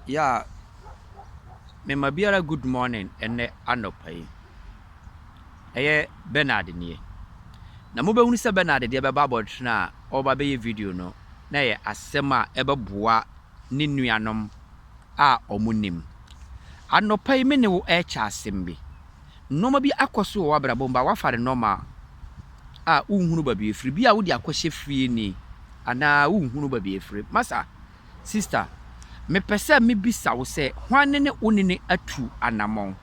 Yeah, mema biara good morning ɛnɛ anɔpa yi. Ɛyɛ Bernard nie. Na mobɛhunu sɛ Bernard deɛ bɛba abɔntene a ɔreba bɛyɛ video no, na ɛyɛ asɛm a ɛbɛboa ne nuanom a wɔn nim. Anɔpa yi me ne wo ɛrekyɛ asɛm bi. Nnoɔma bi akɔ so wɔ w'abrabɔ mu ba wafa no normal a wonhunu baabi ɛfiri. Bi a wode akɔhyɛ fie ni anaa wonhunu baabi ɛfiri. Masa, sister, mepɛ sɛ mebisa wo sɛ hwan ne wo ne no atu anammɔn?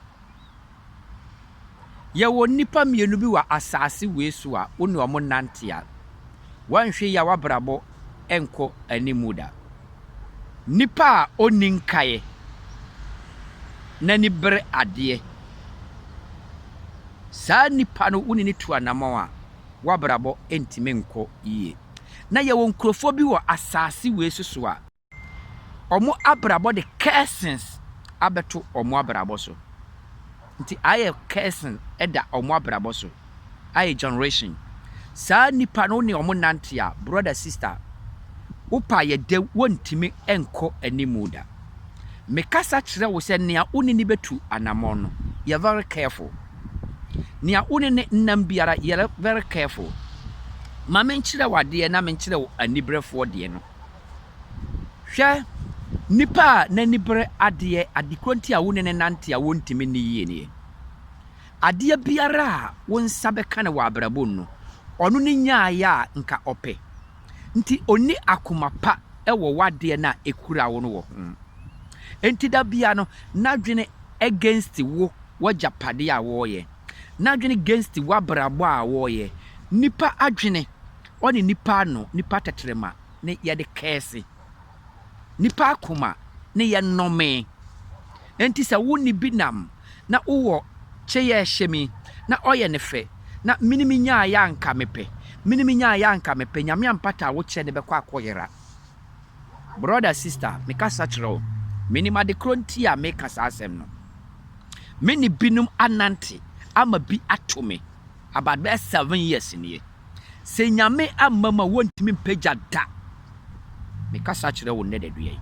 Yɛwɔ nnipa mmienu bi wɔ asase wei so a wo ne wɔn nante a, woanhwɛ yie a w'abrabɔ nkɔ animu da. Nipa a ɔnni nkaeɛ, n'ani bere adeɛ, saa nipa no wo ne no tu anammɔn a, w'abrabɔ ntumi nkɔ yie. Na yɛwɔ nkurɔfoɔ bi wɔ asase wei so so a, wɔn abrabɔ de cursings abɛto wɔn abrabɔ so. Nti ayɛ cursing da wɔn abrabɔ so. Ayɛ generation. Saa nipa no ne wɔn nante a, brother, sister, wopa yɛ dɛ wɔntumi nkɔ animu da. Mekasa kyerɛ wo sɛ nea wo ne ne bɛtu anammɔn no, yɛ very careful. Nea wo ne ne nam biara, yɛ very careful. Ma menkyerɛ wo adeɛ na menkyerɛ wo aniberefoɔ deɛ no. Hwɛ, nipa a n'ani bere adeɛ, adekoro nti a wo ne ne nante a wɔntumi nni yie nie. Adeɛ biara a wo nsa bɛka no wɔ abrabɔ mu no, ɔno ne nyaayɛ a nka ɔpɛ. Nti ɔnni akoma pa wɔ w'adeɛ no a ɛkura wo no wɔ ho. Nti da bia no, n'adwene against wo w'agyapadeɛ a wɔreyɛ. N'adwene against w'abrabɔ a wɔreyɛ. Nipa adwene, ɔne nipa ano, nipa tɛtrɛma ne yɛde kɛɛse. Nipa akoma ne yɛ nnɔme. Nti sɛ wo ne bi nam na wowɔ kyɛyɛ ɛhyɛ mi na ɔyɛ ne fɛ na mene me nyaayɛ anka mepɛ, mene me nyaayɛ anka mepɛ, Nyame ampata a wokyɛ ne bɛkɔ akɔyera. Brother, sister, mekasa kyerɛ wo. Menim ade korɔ nti a meka saa asɛm no. Me ne binom anante ama bi ato me about bɛyɛ 7 years nie. Sɛ Nyame amma mu a wɔntumi mpagya da. Mekasa kyerɛ wo nnɛ dadua yi.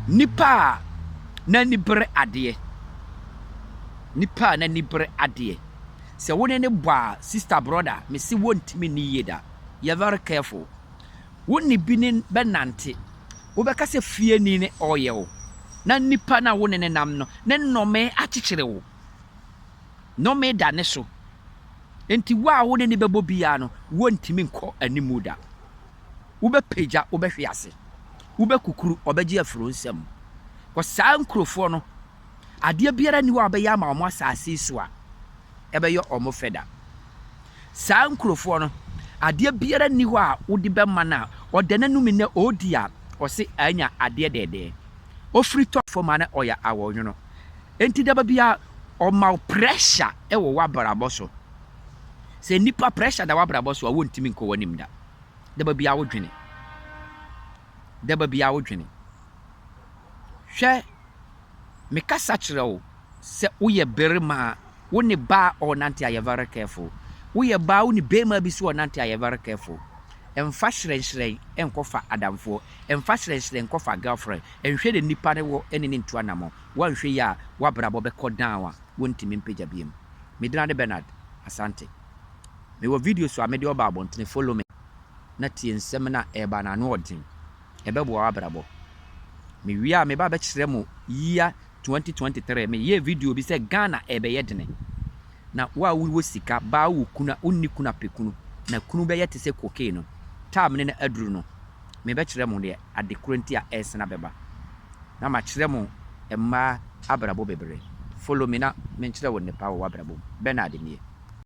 Nipa a n'ani bere adeɛ, nipa a n'ani bere adeɛ, sɛ wo ne ne bɔ a, sister, brother, mesi wɔntumi nni yie da. Yɛ very careful. Wo ne bi ne bɛnante, wobɛka sɛ fieni ne ɔyɛ wo, na nipa no a wo ne ne nam no, ne nnɔme akyekyere wo. Nnɔme da ne so. Nti wo a wo ne ne bɛbɔ biara no, wɔntumi nkɔ animu da. Wobɛpagya, wobɛhwe ase. Wobɛkukuru, ɔbɛgye afiri wo nsam. Kɔ saa nkurɔfoɔ no, adeɛ biara ni hɔ a wɔbɛyɛ ama wɔn asase yi so a, ɛbɛyɛ wɔn fɛ da. Saa nkurɔfoɔ no, adeɛ biara ni hɔ a wode bɛma no a, ɔda n'anum nnɛ ɔredi a, ɔse anya adeɛ dɛɛdɛɛ. Ofiri tɔ fam a na ɔyɛ awɔnwono. Nti daba biara ɔma wo pressure wɔ w'abrabɔ so. Sɛ nipa pressure da w'abrabɔ so a, wɔntumi nkɔ w'anim da. Daba biara wodwene. Daba biara wodwene. Hwɛ, mekasa kyerɛ wo sɛ woyɛ barima a wo ne baa ɔrenante a yɛ very careful. Woyɛ baa wo ne barima bi so ɔrenante a yɛ very careful. Ɛmfa hyerɛnhyerɛn nkɔfa adamfoɔ. Ɛmfa hyerɛnhyerɛn nkɔfa girlfriend. Ɛnhwɛ de nipa ne wɔ ne ne ntu anammɔ. Woanhwɛ yi a w'abrabɔ bɛkɔ down a wontumi mpagya biom. Medina ne Bernard Asante. Mewɔ video so a mede ɔba abɔntene, follow me na tie nsɛm na ɛreba no ano ɔden. Ɛbɛboa w'abrabɔ. Mewie a meba bɛkyerɛ mo year 2023. Meyɛɛ video bi sɛ Ghana ɛbɛyɛ dene. Na wo a wowɔ sika, baa wɔ kunu a wonni kunu apɛ kunu, na kunu bɛyɛ te sɛ cocaine no. Time ne no aduru no, mebɛkyerɛ mo deɛ ade korɔ nti a ɛresena bɛba. Na makyerɛ mo mmaa abrabɔ bebree. Follow me na menkyerɛ wo nnepa wɔ w'abrabɔ mu. Bernard nie.